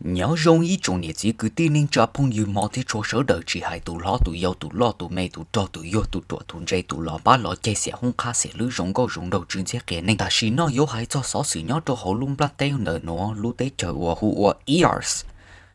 Nyob zoo ib tsoom niam txiv kwv tij neej tsa phooj ywg hmov thiab tshua sawv daws, tsis hais tus hlob tus yau, tus loj tus me, tus rog tus yuag, tus ruam tus ntse, tus los pab los ceg, xiam hoob qhab, xiam lwb, zoo nkauj zoo nraug, tsw ntxhiab qias neeg. Tam sim no yuav hais txog xov xwm nyob rau hauv lub nplaj teb ntawm nuav lub teb chaws uas hu ua Iran.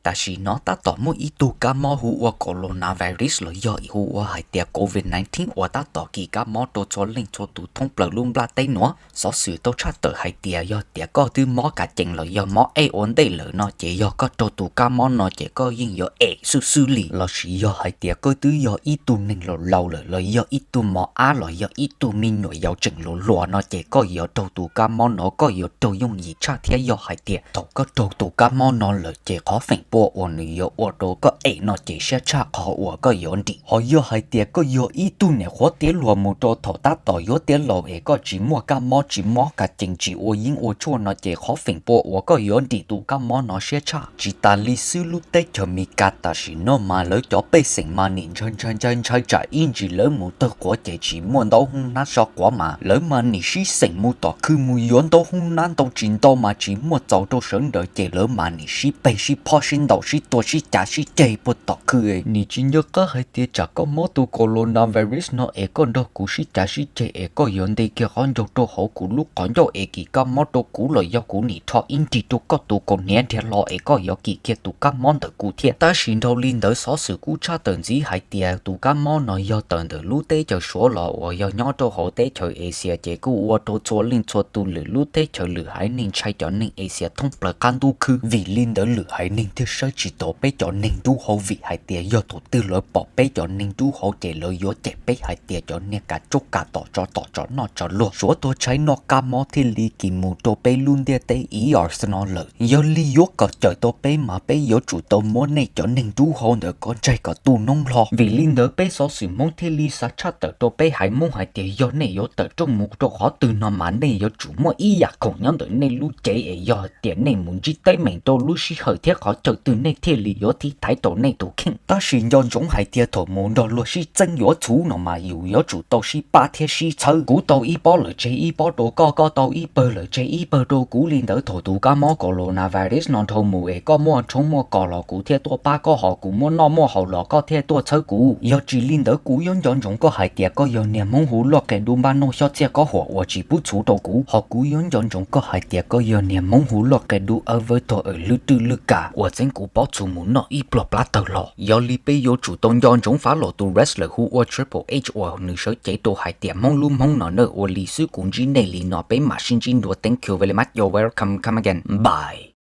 Tam sim no tab tom muaj ib tug kab mob hu ua coronavirus los yog hu ua hais tias covid nineteen uas tab tom kis kab mob rau txhua leej txhua tus thoob plaws lub nplaj teb nuav. Xov xwm tau tshaj tawm hais tias yog tias koj twb mob kav cees los yog mob ej ua ntej lawm no ces yog koj raug tus kab mob no ces koj yeej yuav em xwb xwb li. Lossis yog hais tias koj twb yog ib tug neeg laus laus lawm los yog ib tug mos ab los yog ib tug me nyuam yaus tseem hluas hluas no ces koj yuav raug tus kab mob no koj yuav raug yooj yim tshaj thiab. Yog hais tias thaum koj raug tus kab mob no lawm ces qhov feem pua uas nws yuav ua rau koj em no ces siab tshaj qhov uas koj yuav nrim. Ho yog hais tias koj yog ib tug niam qhuav tiav hluas mus rau thaum tab tom yuav tiav laus es koj tsis muaj kab mob tsis mob kav cees tsis ua yeeb ua tshuaj no ces qhov feem pua uas koj yuav nrim tus kab mob no siab tshaj. Tsis tas li xwb lub teb chaws Amelikas tam sim no mas lawv cov pej xeem mas nim ntshai ntshai ntshai ntshai tsam ib ntsis lawv mus tawg quav ces tsis muaj ntaub hoob hnab so quav mas lawv mas nim sib xeem mus tom khw mus yuav ntaub hoob hnab ntau tsis ntau mas tsis muaj txaus rau sawv daws ces lawv mas nim sib peg sib phob sib ntaus sib tua sib cav sib ceg puag tom khw. Nim tsis nco qab hais tias tsam koj mob tus coronavirus no es koj nrog kuv sib cav sib ceg es koj yuav nti kiag qhov ncauj rau hauv kuv lub qhov ncauj es kis kab mob rau kuv los yog kuv nim rho ib nrig rau koj tus kaus hniav dhia hlo es koj yuav kis kiag tus kab mob ntawm kuv thiab. Tab sis dhau li ntawd xov xwm kuj tshaj tawm ntxiv hais tias tus kab mob no yog tawm ntawm lub teb chaws Suav los uas yog nyob rau hauv teb chaws Asia ces kuj ua rau txhua leej txhua tus lwm lub teb chaws lwm haiv neeg ntshai cov neeg Asia thoob plaws qab ntuj khwb. Vim li ntawd lwm haiv neeg thiaj saib tsis taus peb cov neeg dub hauv vim hais tias yog thaum twg lawv pom peb cov neeg dub hauv ces lawv yuav cem peb hais tias cov niag kav tsoob kav tom tsov tom tsov noj tsov luag. Suav tuag tshaib noj kab mob thiaj li kis mus rau peb lub ntiaj teb Iran no lawm. Yog li yuav kom cawm tau peb mas peb yuav tsum tau muab nej cov neeg dub hauv ntawd kom ntsaig kom tu noob hlo. Vim li ntawd peb xov xwm Hmoob thiaj li xa tshaj tawm rau peb haiv Hmoob hais tias yog nej yuav tawm rooj mus rau qhov twg no mas nej yuav tsum muaj ib yam khoom nyob ntawm nej lub cev es yog tias nej mus ntsib teeb meem rau lub sij hawm thiab qhov chaw twg nej thiaj li yuav thib thaiv tau nej tus kheej. Tab sis nco ntsoov hais tias thaum mus nrog luag sib txeeb yuav txhuv no mas yus yuav tsum tau sib pab thiab sib txhawb. Kuv tau ib pob lawm tseg ib pob rau koj, koj tau ib pawg lawm tseg ib pawg rau kuv. Li ntawd thaum tus kab mob coronavirus no dhau mus es koj muaj tshoob muaj kos los kuv thiaj tuaj pab koj, ho kuv muaj noj muaj haus los koj thiaj tuaj txhawb kuv. Yog tsis li ntawd kuv yuav nco ntsoov koj hais tias koj yog niag Hmoob hu loj qia dub npab noj xyob txiaj kob huam uas tsis pub txhuv rau kuv, ho kuv yuav nco ntsoov koj hais tias koj yog niag Hmoob hu loj qia dub awb vawb tog awm lwj rwj lwj kas uas txeeb kuv pob txhuv mus noj ib pluag plab tawg hlo. Yog li peb yuav tsum tau nco ntsoov fav los tus wrestler hu ua Triple H uas nws sawv cev rau hais tias Hmoob lub Hmoob no na. Ua li xwb kuv ntsib nej li no peb mam sib ntsib dua. Thank you very much, you're welcome, come again, bye.